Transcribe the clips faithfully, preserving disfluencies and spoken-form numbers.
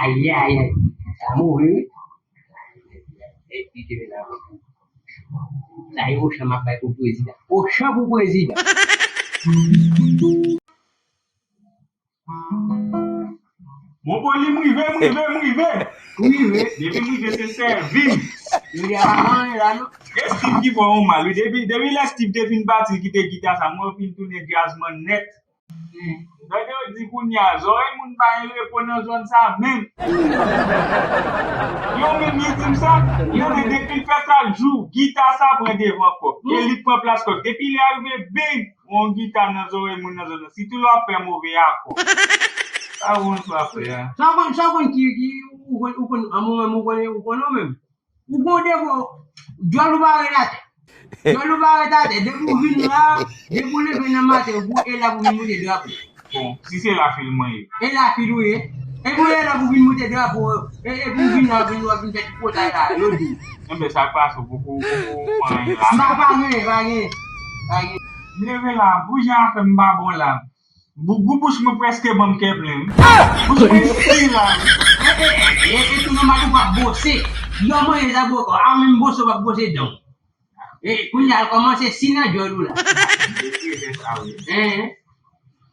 Ayayay. Sa move, wi. Epi, ke la. Sa e Ochan m ap bay pou prezidan. Ochan pou prezidan. Mon poli, m rive, m rive, m rive. M rive. Depi m rive, se sèvi m. Yo di a pa manyen la, non. E Steve ki fè yon mal, wi. Depi, depi lè Steve te fin pati, kite gita sa, mwen fin tounen djazman nèt. Gade yo di kounye a, zòrèy moun pa gen repo nan zòn sa menm. Yo menm yo di m sa, yo di depi l fè sa, jou gita sa pran devan kòk. E li pran plas kòk. Depi lè a rive, beng, yon gita nan zòrèy moun nan zòn nan. Sitou lè w ap fè move akò. Sa ou konn sa w ap fè a? Sa w konn, sa w konn ki, ki, ou konn, ou konn, an mwen menm, ou konnen, ou konnen ou menm. Ou gon defo, djòl ou pa ret atè. Djòl ou pa ret atè. Depi w vin la, depi w leve nan maten, ou e la pou vin moute drapo. Bon, si se lafil mwen ye. E lafil ou ye. Epi w e la pou vin moute drapo, e, epi w vin la, vin, w ap vin fè ti potay la, yo di. Enben, sa k pase, ou poko, ou poko fè anyen la. M pa, pa gen, pa gen, pa gen. M leve la, pou jan afè m pa bon la. Bougou bouch mwen prèske ban m kè plen, wi. Bouch mwen si la. E, e, e, e, e tou nòmal ou p ap bwose. Yo manje zabòkò, a menm bwose w p ap bwose dan w. E, kounye a l kòmanse si nan djòl ou la.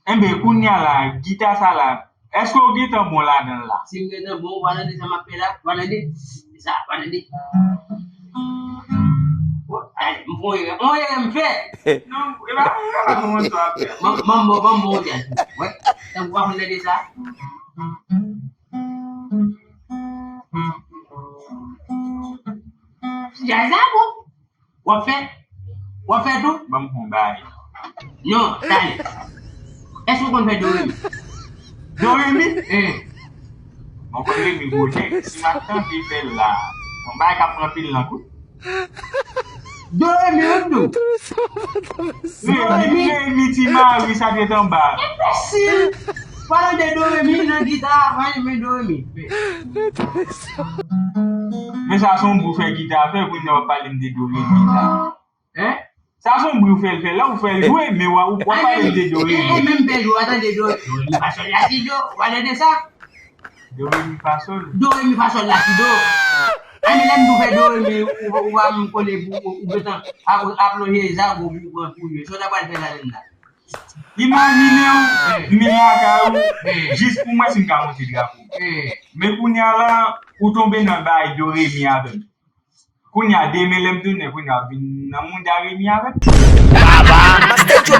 Enben, kounye a la, gita sa la, èske w gentan bon ladan l la? Si m gentan bon, w a tande sa m ap fè la, w a tande. Sa, w a tande. Bon, ale, m pran yon erè. Yon erè m fè. Non, e pa, e pa, pa mwen sa ap fè. Ban m, ban m, ban m, ban m yon djaz. Wè, tankou w ap tande sa. Djaz la bon. W ap fè? W ap fè tou? Ban m fè yon bagay. Non, talè. Èske w konn fè do re mi? Do re mi? Eh. Mwen konn re mi gwo nèg. Si m ap tande fè l la, yon bagay k ap pran pil lang, wi. Do re mi, ou tou? Re mi, re mi, ti mari, sa t ret anba. Enbesil! Palan de do re mi nan gita, mwen renmen do re mi. Men sa se yon bri w fè gita fè, kounye a w ap pale m de do re mi la. Hein? Sa se yon bri w fè l fè, lè w fè l jwe, men w ap pale m de do re mi. E, e, menm fè l jwe, w a tande do re mi fa sòl la si do, w a tande sa? Do re mi fa sòl. Do re mi fa sòl la si do. A men lè m di w fè do re mi, ou, ou pa menm konnen pou ou, ou gentan ap, ap lonje zago pou pran pou jwe. Sa w ta pral fè la menm la? Imajine w, m vin lakay ou, jis pou mwen si m ka monte drapo. Men kounye a la, ou tonbe nan bay do re mi avè m. Kounye a, demen lè m tounen, kounye a, w ap vin nan mouda re mi avè m. Baba! Master Djo